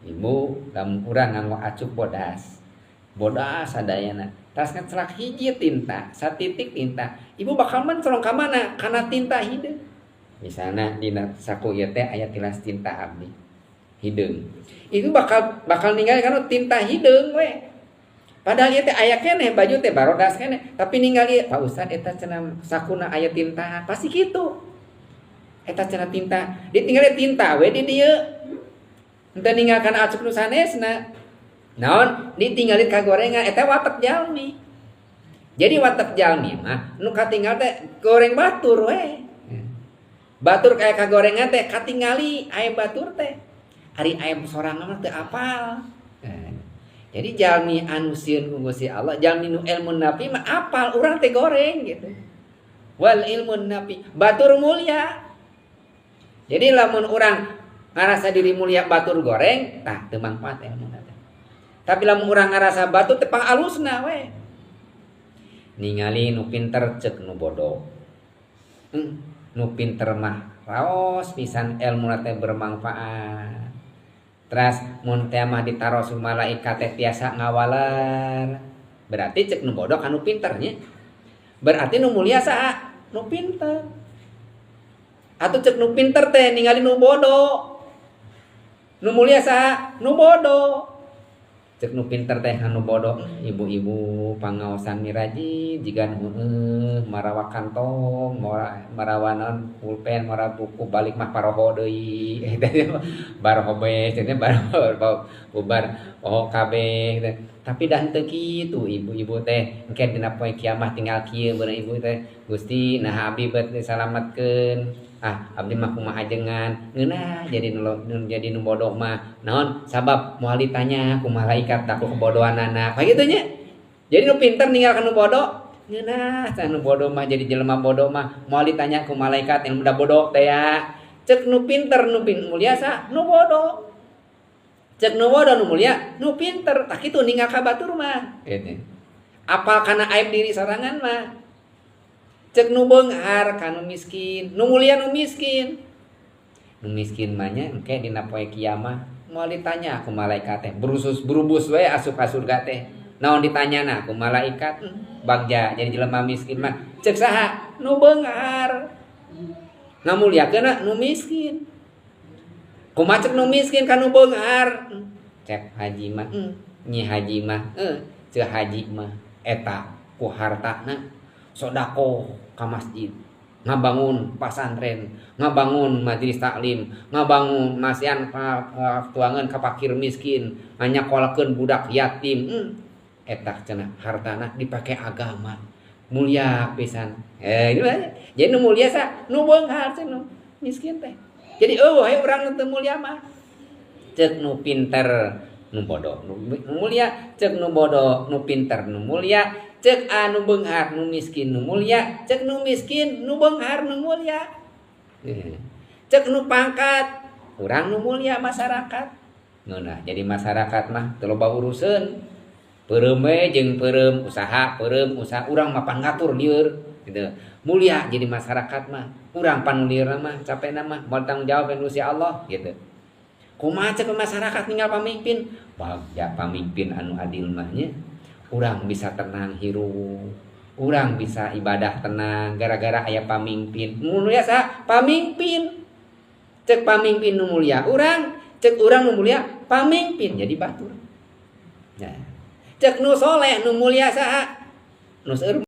Ibu, lamun urang nganggo acuk bodas, bodas sadayana, tas ngecelak hiji tinta, satitik tinta, ibu bakal mencelong ka mana? Kana tinta hideung. Misalnya dina saku ieu teh aya tilas tinta abdi hideung, itu bakal bakal ninggal kana tinta hideung we. Padahal ieu teh aya keneh, baju teh barodas keneh, tapi ningali, "Pak Ustad, eta cenah sakuna aya tinta." Pasti kitu, "Eta cenah tinta." Ditinggal tinta we di dieu, henteu ninggalkan acuk nu sanesna. Naon ditinggalin kagorengan? Eta watak jalmi. Jadi watak jalmi mah nu katinggal teh goreng batur we. Batur kayak kagorengan teh katingali aib batur teh, ari aib sorangan mah teu apal. Jadi jalmi anu sieun ku Gusti Allah, jalmi nu ilmu nafi mah apal urang teh goreng gitu. Wal ilmu nafi, batur mulia. Jadi lamun urang ngarasa diri mulia, batur goreng, tah teu mangfaat ilmu teh. Tapi lamun urang ngarasa batur teh pang alusna we. Ningali nu pinter, cek nu bodoh, Nu pinter mah raos pisan, ilmu teh bermanfaat. Teras mun teh mah ditaros malaikat teh tiasa ngawalar. Berarti cek nu bodoh kanu pinter nya. Berarti nu mulia saha? Nu pinter. Atau cek nu pinter teh ningali nu bodoh. Nu mulia saha? Nu bodoh. Cek nu pinter teh anu bodoh, "Ibu-ibu pangaosan miraji jiga heueuh, marawa kantong, marawa naon, pulpen, marawa buku, balik mah paroho deui, baroho be cenah, baroho bubar poho kabeh." Tapi dah henteu kitu ibu-ibu teh. Engke dina poe kiamah tinggal kieu beunang ibu teh, "Gusti, nah abdi bet disalametkeun, ah abdi mah kumaha ajengan ngeunah jadi nu jadi nu bodoh mah." Naon sabab? Moal ditanya ku malaikat ku kebodohanana, kayak gitu nya. Jadi nu pinter ninggalkan nu bodoh, "Ngeunah cenah nu bodoh mah, jadi jelema bodoh mah moal ditanya ku malaikat yang udah bodoh teh ya." Cek nu pinter nu mulia sa? Nu bodoh. Cek nu bodoh nu mulia nu pinter. Tah kitu ninggal ka batur mah gitu. Apal kana aib diri sorangan mah. Cek nu beunghar ka nu miskin, nu mulia nu miskin. Nu miskin mah nya engke dina poe kiamah moal ditanya ku malaikat teh, berusus berubus we asup ka surga teh. Naon ditanyana ku malaikat? "Bagja jadi jelema miskin mah." Cek saha? Nu beunghar. Ngamuliakeun nu miskin. Kumaha cek nu miskin ka nu beunghar? "Cek haji mah, nyi haji mah, cek haji mah eta ku hartana sodakoh ka masjid, ngabangun pasantren, ngabangun majelis taklim, ngabangun masihan tuangan ka fakir miskin, nganyakolakeun budak yatim. Eta cenah hartana dipake agama, mulia pisan." Eh, jadi nu mulia sa? Nu beunghar. Cek nu miskin teh jadi euweuh we urang nu teu mulia mah. Cek nu pinter nu bodoh nu mulia, cek nu bodoh nu pinter nu mulia, cek anu beunghar nu miskin nu mulia, cek nu miskin nu beunghar nu mulia, cek nu pangkat urang nu mulia masyarakat. Ngeunah jadi masyarakat mah teu loba uruseun, peureum we jeung peureum usaha, peureum usaha, urang mah pan ngatur lieur gitu. Mulia jadi masyarakat mah, urang pan lieur mah capekna mah moal tanggung jawab Gusti Allah gitu. Kumaha cek masyarakat ninggal pamimpin? "Bagja pamimpin anu adil mah nya, urang bisa tenang hirup, urang bisa ibadah tenang gara-gara aya pamimpin." Mulia sa? Pamimpin. Cek pamimpin nu mulia urang, cek urang nu mulia pamimpin, jadi batur. Nah, cek nu soleh nu mulia saha? Nu seueur